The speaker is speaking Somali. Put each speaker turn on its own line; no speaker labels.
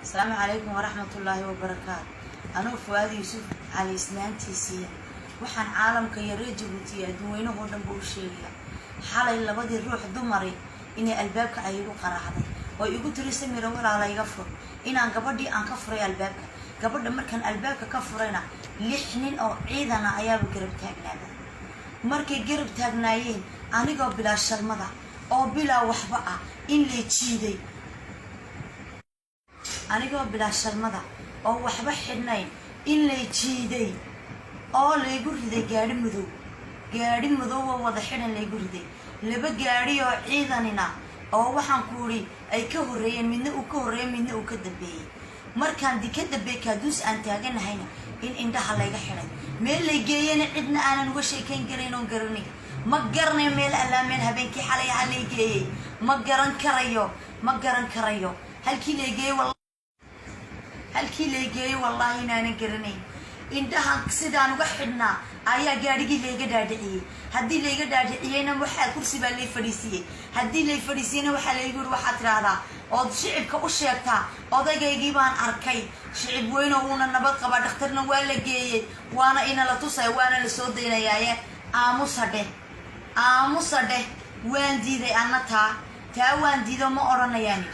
Asalaamu calaykum waraxmatullaahi wabarakaatu. Anuu Fuaad Yuusuf Cali islaantiisiiya, waxaan caalamka iyo reer Jabuuti iyo adduunweynahoo dhanba u sheegaya, xalay labadii ruux dumari inay albaabka ay igu qaraacday oo igu tiri, "Samira, walaala, iga fur." Inaan gabadhii aan ka furay albaabka. Gabadha markaan albaabka ka furayna, lix nin oo ciidana ayaaba garab taagnaaba. Markay garab taagnaayeen, anigoo bilaa shalmada oo bilaa waxba ah in lay jiiday, anigoo bilaa shalmada oo waxba xidhnayn in lay jiiday oo laygu riday gaadhi madow, gaadhi madow oo wada xidhan laygu riday. Laba gaadhi oo ciidanina oo waxaan ku idhi ay ka horreeyeen, midna uu ka horreeyey, midna uu ka dambeeyey. Markaan dika dambeey kaaduus aan taaganahayna, in indhaha layga xidhay, meel lay geeyena cidna aanan uga sheekayn karayn oon garanay. Ma garanayo meel allaa meel habeenkii xalay aha lay geeyey. Ma garan karayo, ma garan karayo halkii lay geeyey. Halkii lay geeyey, wallaahi, inaanan garanayn. Indhahan sidaan uga xidhnaa ayaa gaadhigii layga dhaadhiciyey. Haddii layga dhaadhiciyeyna, waxaa kursi baa lay fadhiisiiyey. Haddii lay fadhiisiiyeyna, waxaa laygu yidhi, "Waxaad tidhaahdaa ood shicibka u sheegtaa, odaygaygii baan arkay, shicib weyno, wuuna nabad qabaa, dhakhtarna waa la geeyey, waana ina la tusaya, waana la soo daynayaaye, aamusa dheh, aamusa dheh." Waan diiday anna taa waan diido. Ma odhanayaan idhi.